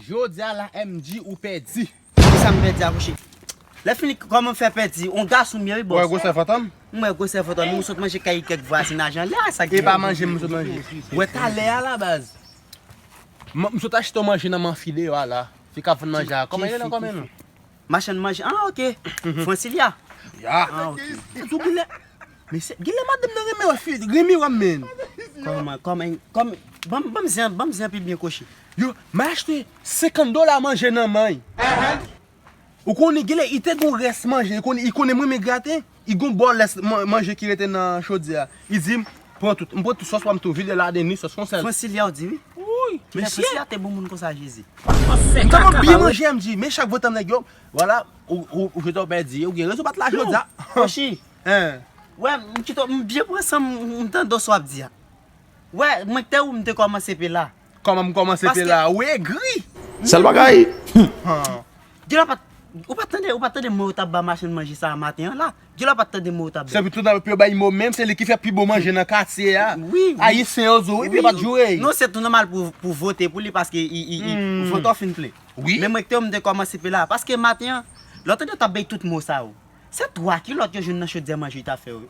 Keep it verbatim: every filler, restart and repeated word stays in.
Jodi a la M G ou pèdi. Kisa m pèdi a kouche? Lè fini, kòman m fè pèdi? On gason m ye wi, Ou wè bòs. gwosè fantom? M wè gwosè fantom, m sot manje kay kèk vwazinaj an lè a, sa E pa manje m sot manje. Wè talè a la baz. M m sot achte yon manje nan Manfi deyò a la. Fi k ap vann manje a. Kòman e rele kòman non? Machann manje. Ah, ok. Francilia. Ya. Ah, ok. Sou gilè. Mesye, gilè madanm nan renmen wè fi, renmen wè men. Kòman, kòman, kòman, ban m, ban m zen, ban m zen pi byen kouche. Yo, m achte senkant dola manje nan men. Ou konnen gilè, i te gon rès manje, i konnen, i konnen mwen men graten. I gon bò lès man- manje ki rete nan chodyè a. I di m, pran tout. M pran tout sòs pa m tou vide ladan ni sòs konsèl. Francilia ou di wi. Wi, Men mesye. Francilia te bon moun konsa Jezi. M tèlman byen manje, M G, men chak votè m nèg yo, vwala, ou, ou, ou jete w pèdi, ou gen rezon bat la jodi a. Ochi. Hein. Wè, m kite w, m byen pran san m, m tande w sa w ap di a. Wè, mwen te ou m te kòmanse pe la. Kòman m kòmanse pe la? Ou egri. Sèl bagay. Han. Gila pa t, ou pa t tande, ou pa t tande mwen ou t ap ba machann manje sa a maten an la. Gila pa t tande mwen ou t ap Se pou tout nan pi bay mo menm, se li ki fè pi bon manje nan katye a. Wi, wi. Ayisyen yo zo, wi, pi pa t joure. Non, se tou nòmal pou, pou vote pou li paske i, i, i, vòt ou fin plen. Wi. Men mwen te ou m te kòmanse pe la. Paske maten an, lè w tande w t ap bay tout mo sa yo. Se twa kilòt yo jwenn nan chodyè manje li t ap fè yo.